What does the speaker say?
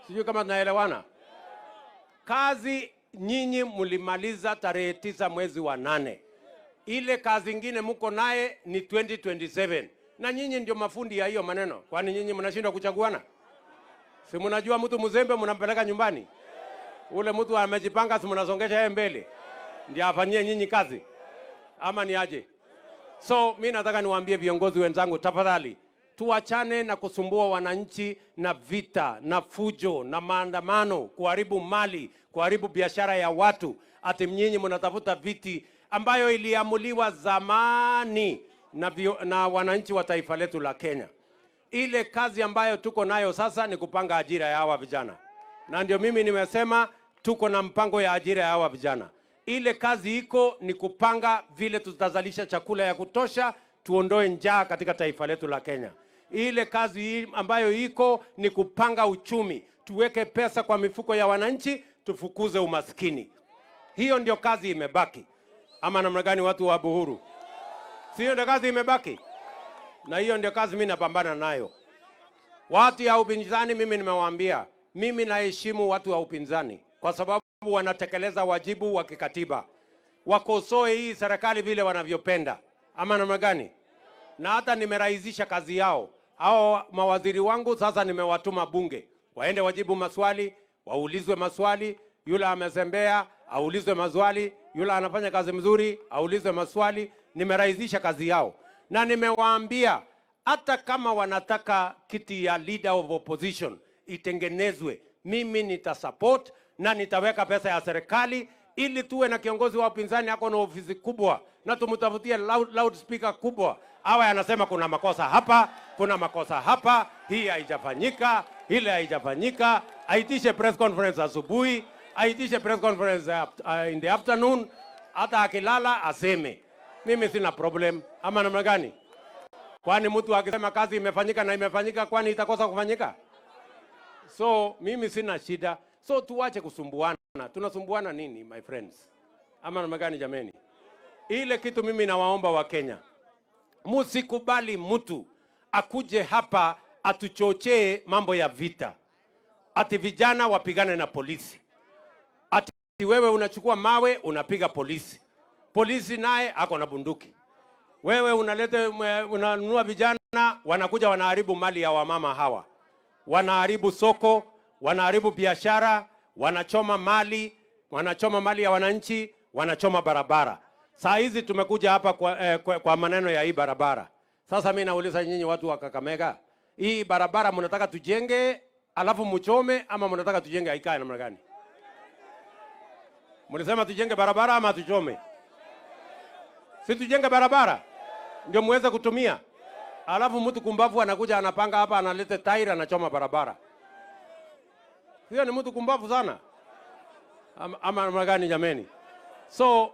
Sijui kama tunaelewana. Kazi nyinyi mlimaliza tarehe 9 mwezi wa 8. Ile kazi ingine mko naye ni 2027. Na nyinyi ndio mafundi ya hiyo maneno. Kwani nyinyi mnashindwa kuchaguana? Si mnajua mtu mzembe mnampeleka nyumbani? Ule mtu amejipanga, si mnasongesha yeye mbele ndiye afanyie nyinyi kazi, ama ni aje? So mi nataka niwaambie viongozi wenzangu, tafadhali tuachane na kusumbua wananchi na vita na fujo na maandamano, kuharibu mali, kuharibu biashara ya watu, ati nyinyi mnatafuta viti ambayo iliamuliwa zamani na wananchi wa taifa letu la Kenya. Ile kazi ambayo tuko nayo sasa ni kupanga ajira ya hawa vijana, na ndio mimi nimesema tuko na mpango ya ajira ya hawa vijana. Ile kazi iko ni kupanga vile tutazalisha chakula ya kutosha, tuondoe njaa katika taifa letu la Kenya. Ile kazi ambayo iko ni kupanga uchumi, tuweke pesa kwa mifuko ya wananchi, tufukuze umaskini. Hiyo ndio kazi imebaki. Ama namna gani, watu wa Buhuru? Sio ndio kazi imebaki? Na hiyo ndio kazi mimi napambana nayo. Watu ya upinzani, mimi nimewaambia, mimi naheshimu watu wa upinzani kwa sababu wanatekeleza wajibu wa kikatiba. Wakosoe hii serikali vile wanavyopenda, ama namna gani? Na hata nimerahisisha kazi yao. Hao mawaziri wangu sasa nimewatuma bunge waende wajibu maswali, waulizwe maswali. Yule amezembea aulizwe maswali, yule anafanya kazi mzuri aulizwe maswali. Nimerahisisha kazi yao, na nimewaambia hata kama wanataka kiti ya leader of opposition itengenezwe, mimi nitasupport na nitaweka pesa ya serikali ili tuwe na kiongozi wa upinzani ako na ofisi kubwa, na tumtafutie loudspeaker kubwa, awe anasema kuna makosa hapa, kuna makosa hapa, hii haijafanyika, ile haijafanyika. Aitishe press conference asubuhi, aitishe press conference in the afternoon, hata akilala aseme. Mimi sina problem, ama namna gani? Kwani mtu akisema kazi imefanyika na imefanyika, kwani itakosa kufanyika? So mimi sina shida. So tuache kusumbuana. Tunasumbuana nini, my friends? Ama namna gani, jameni? Ile kitu mimi nawaomba wa Kenya, musikubali mtu akuje hapa atuchochee mambo ya vita, ati vijana wapigane na polisi, ati wewe unachukua mawe unapiga polisi, polisi naye ako na bunduki, wewe unaleta, unanunua vijana wanakuja wanaharibu mali ya wamama hawa, wanaharibu soko, wanaharibu biashara, wanachoma mali, wanachoma mali ya wananchi, wanachoma barabara. Saa hizi tumekuja hapa kwa maneno ya hii barabara. Sasa mimi nauliza nyinyi watu wa Kakamega, hii barabara mnataka tujenge alafu mchome ama mnataka tujenge haikae namna gani? Mlisema tujenge barabara ama tuchome? Si tujenge barabara ndio muweze kutumia. Alafu mtu kumbavu anakuja anapanga hapa, analeta tairi, anachoma barabara. Hiyo ni mtu kumbavu sana. Ama namna gani, jameni? So